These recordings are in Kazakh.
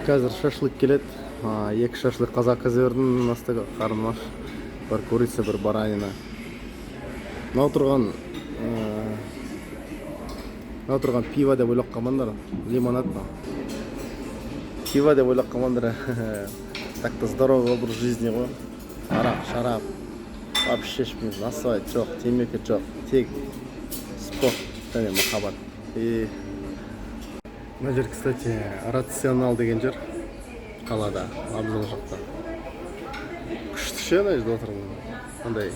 Қазір шашлык келеді. Екі шашлык заказ бердім, настолько қарным аш. Бір курица, бір баранина. Мынау тұрған мынау тұрған пиво деп ойлап қалмаңдар, лимонад мынау. Пиво деп ойлап қалмаңдар. Так-то здоровый образ жизни ғой. Арақ, шарап вообще ішпейміз, насвай жоқ, темекі жоқ, тек спорт және махаббат. И мына жер, кстати, Рационал деген жер, қалада, Абзал жақта. Күшті ше, ана жерде отырған, андай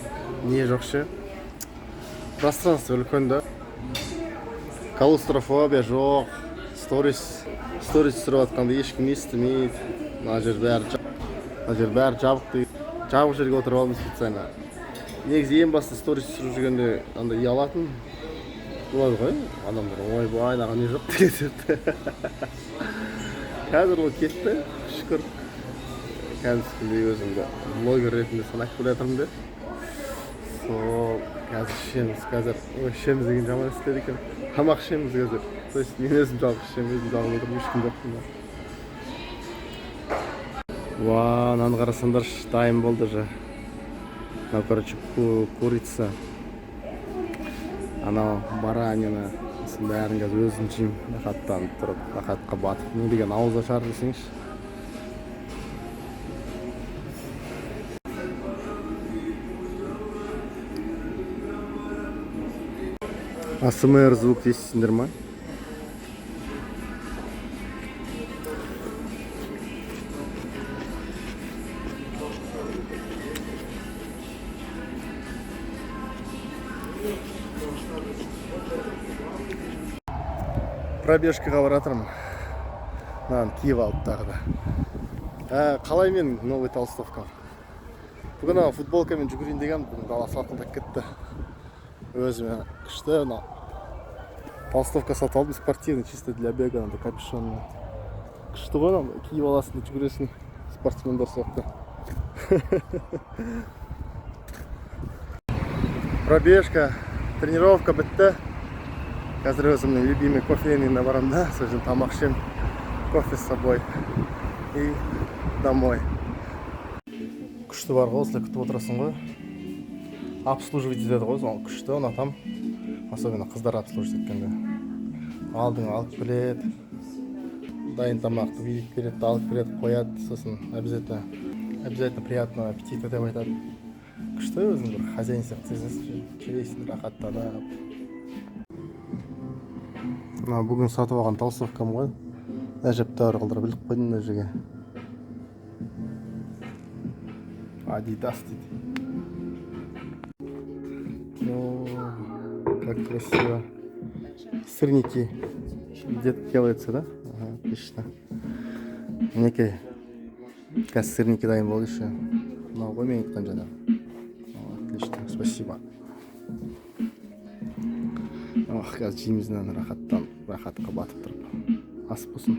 не жоқ ше, пространство үлкен да, клаустрофобия жоқ. Сторис түсіріп жатқанда ешкім естімейді. Мына жер бәрі жабық деген, жабық жерге отырып алдым специально. Негізі ең басты сторис түсіріп жүргенде андай ұялатын болады ғой адамдар, ойбай, мынаған не жоқ деген сияқты. Қазір ол кетті, шүкір. Кәдімгідей өзімді блогер ретінде санап келе жатырмын да. Сол қазір ішеміз, қазір, ой, ішеміз деген жаман естіледі екен. Тамақ ішеміз қазір, то есть мен өзім жалғыз ішемін, өзім жалғыз отырмын, ешкім жоқ мұнда. Уа, мынаны қарасаңдаршы, дайын болды уже. Мынау, короче, курица, анау баранина. Осының бәрін қазір өзім жеймін, рахаттанып тұрып, рахатқа батып. Не деген ауыз ашар десеңші. АСМР звук естисіңдер ма? Пробежкаға бара жатырмын, мынаны киіп алып тағы да. Қалай менің новый толстовкам? Бүгін ана футболкамен жүгірейін дегенмін, бүгін дала салқындап кетті. Өзіме күшті мынау толстовка сатып алдым, спортивный, чисто для бега, андай капюшонный. Күшті ғой, андай киіп аласың да жүгіресің спортсмендер сияқты. Пробежка, тренировка бітті. Қазір өзімнің любимый кофейныйына барамын да, сол жерден тамақ ішемін, кофе с собой и домой. Күшті бар ғой, осылай күтіп отырасың ғой, обслуживать етеді ғой, соны күшті ұнатамын, особенно қыздар обслуживать еткенде. Алдыңа алып келеді дайын тамақты, билеп береді, алып келеді, қояды, сосын обязательно «Приятного аппетита» деп айтады. Күшті, өзің бір хозяин сияқты сезінесің, жейсің рахаттанып. Мына бүгін сатып алған толстовкам ғой, әжептәуір қылдырып іліп қойдым мына жерге. Адидас дейді. О, как красиво. Сырники где-то делаются, да? Ага, отлично. Мінекей, қазір сырники дайын болды еще. Мынау ғой мен айтқан жаңағы. О, отлично, спасибо. Ох, қазір жейміз мынаны рахаттанып, рахатқа батып тұрып. Ас болсын.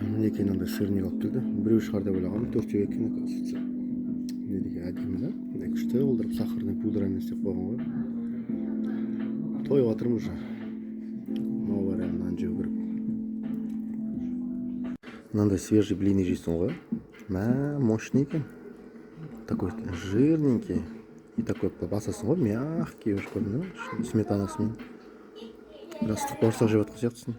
Мінекей, мынандай сырник алып келді. Біреу шығар деп ойлағанмын, төртеу екен, оказывается. Не деген әдемі да, мындай күшті қылдырып, сахарный пудрамен істеп қойған ғой. Тойып жатырмын уже. Мынау бар, әлі мынаны жеу керек. Мынандай свежий блины жейсің ғой, мә, мощный екен, такой жирненький и такой басасың ғой, мягкий уже, көрдің ба, сметанасымен. Біраз ыстық бауырсақ жеп жатқан сияқтысың.